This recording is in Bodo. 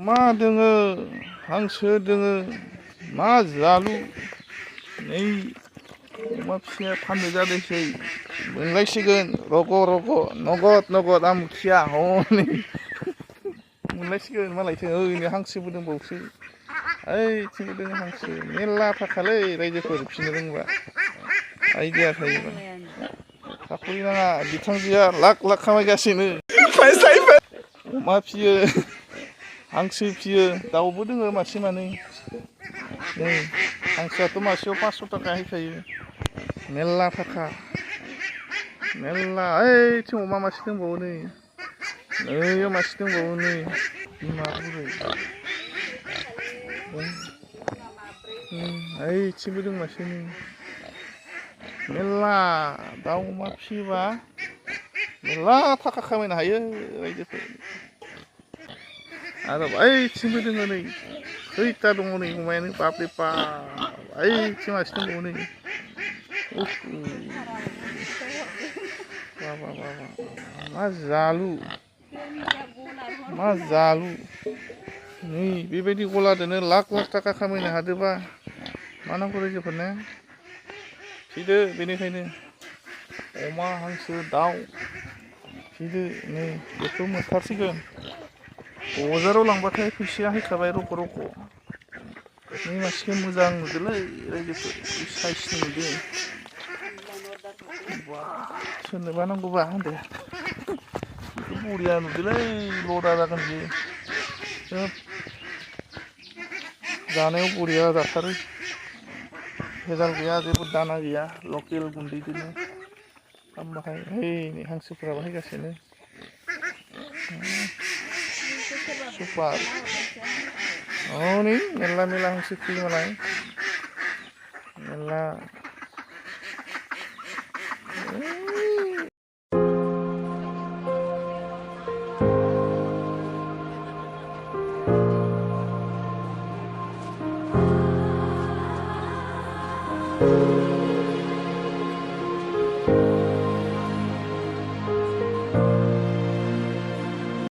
मा दोङो हांसो दोङो मा जालु नै अमा फिसाया फाननो जादोंसै मोनलायसिगोन रग' रग' नगद नगद आमुखिया हनै मोनलायसिगोन मालायथो ओइनै हांसोबो दंबावोसो ओइथिंबो दोङो हांसो मेरला थाखालै रायजोफोर फिसिनो रोंबा आइदिया थायोबा साखरि नाङा बिथांजोआ लाख लाख खामायगासिनो अमा फियो हांसो फियो दाउबो दोङो मासे मानै नै हांसोआथ' मासेयाव 500 थाखा होखायो मेरला थाखा मेरला ओइथिं अमा मासे दंबावो नै ओइयाव मासे दंबावो नै बिमा बुरै ओइथिंबो दं मासे नै मेरला दाउ अमा फियोबा मेरला थाखा खामायनो हायो रायजोफोर आरो ओइथिंबो दोङो नै खैथा दङ नै अमायानो बाबरे बाब ओइथिं मासे दंबावो नै मा जालु मा जालु नै बेबायदि गलादोनो लाख लाख थाखा खामायनो हादोबा मा नांगौ रायजोफोरनो फिदो बेनिखायनो अमा हांसो दाउ फिदो नै बेखौ मोनथारसिगोन बजाराव लांबाथाय फैसाया होखाबाय रग' रग' नै मासेखौ मोजां नुदोलै रायजोफोर साइसनि नुदो सोरनोबा नांगौबा होनदो बेखौ बरिया नुदोलै लदा जागोन बियो सोब जानायाव बरिया जाथारो भेजाल गैया जेबो दाना गैया लकेल गुन्दैजोंनो खालामबाथाय नै हांसोफोरा बाहायगासिनो सुपार हनै मेरला मेरला हांसो फियो मालाय मेरला